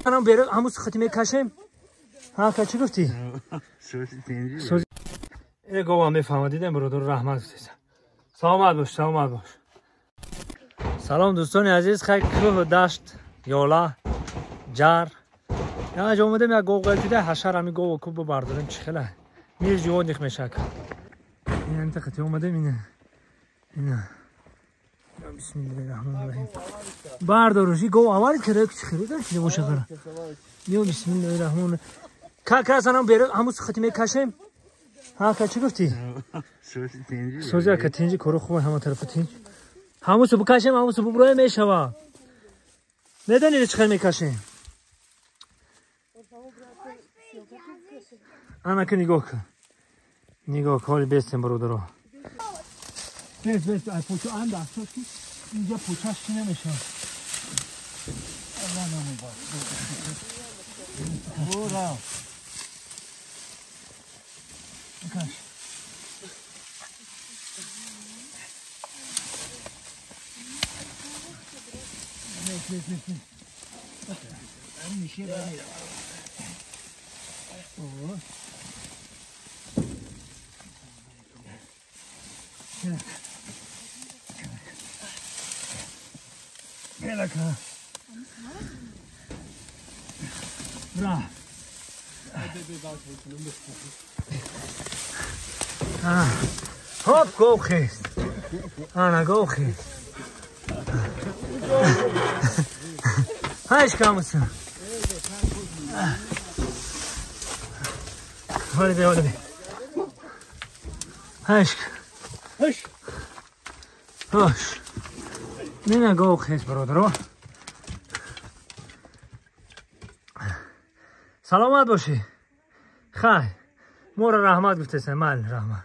Анам беру ҳамус хати мекашем. Ҳа, ка чӣ гуфтӣ? Сози ине гова мефаҳма, дидем бародар, раҳмат гуфтесам. Саломат бош, саломат бош. Салом дӯстони азиз, хай кӯҳу дашт, ёла, ҷар. Яна омадем як гов ғалтида, ҳашар ҳами гову кӯб бардорем, чӣ хела. Мир ҷивоних мешак. Ин ҳамин тақати омадем ина. Ина. Бисмиллаҳи раҳмони раҳим. Бардориш, ин гов аввал кира чӣ хела дар чида боша қара. Ё бисмиллаҳи раҳмони. Как раз анам беру ҳамус хати мекашем. Ҳа, ка чӣ гуфтӣ? Сози ака тинҷи кору хуб ҳама тарафа тинҷ. Ҳамусу бикашем, ҳамусу буброем мешава. Медонӣ чӣ хел мекашем? Ана ки нигоҳ кун. Нигоҳ кун, ҳоли бестем бародаро. Бес, бес, ай пучу анда асос ки инҷа пучаш чӣ намешавад. Бикаш. Бес, бес, бес, бес. Хоп, гов хест. Ана гов хест. Ҳайш камуса. Ҳоли бе, ҳоли бе. Ҳайш. Ҳош. Нина гов хест, бародаро. Саломат бошӣ. Хай. Моро раҳмат гуфтесам, майли раҳмат.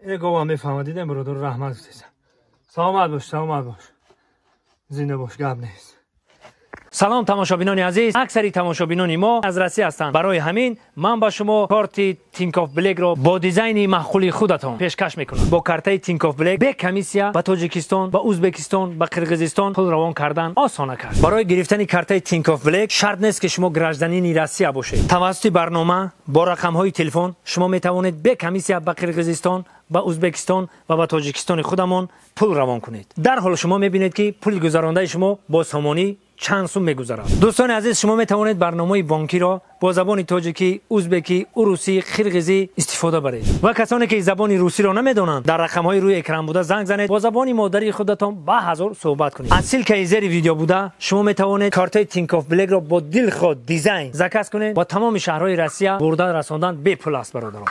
Ине говам мефаҳма, дидем бародаро, раҳмат гуфтесам. Саломат бош, саломат бош. Зинда бош, гап нест. Салом тамошобинони азиз. Аксари тамошобинони мо аз Россия ҳастанд. Барои ҳамин ман ба шумо карти Тинькофф Блэкро бо дизайни маъқули худатон пешкаш мекунам. Бо картаи Тинькофф Блэк бе комиссия ба Тоҷикистон, ба Ӯзбекистон, ба Қирғизистон пул равон кардан осона кард. Барои гирифтани картаи Тинькофф Блэк шарт нест ки шумо гражданини Россия бошед. Тавассути барнома бо рақамҳои телефон шумо метавонед бе комиссия ба Қирғизистон, ба Ӯзбекистон ва ба Тоҷикистони худамон пул равон кунед. Дар ҳол шумо мебинед ки пули гузарондаи шумо бо сомонӣ чанд сум мегузарад. Дӯстони азиз, шумо метавонед барномаи бонкиро бо забони тоҷикӣ, ӯзбекӣ, урусӣ, қирғизӣ истифода баред. Ва касоне ки забони русиро намедонанд, дар рақамҳои рӯи экран буда занг занед, бо забони модарии худатон ба ҳазор суҳбат кунед. Аз ссилкаи зери видео буда шумо метавонед картаи Тинькофф Блэкро бо дилхоҳ дизайн заказ кунед. Ба тамоми шаҳрҳои Россия бурда расондан бепул аст, бародарон.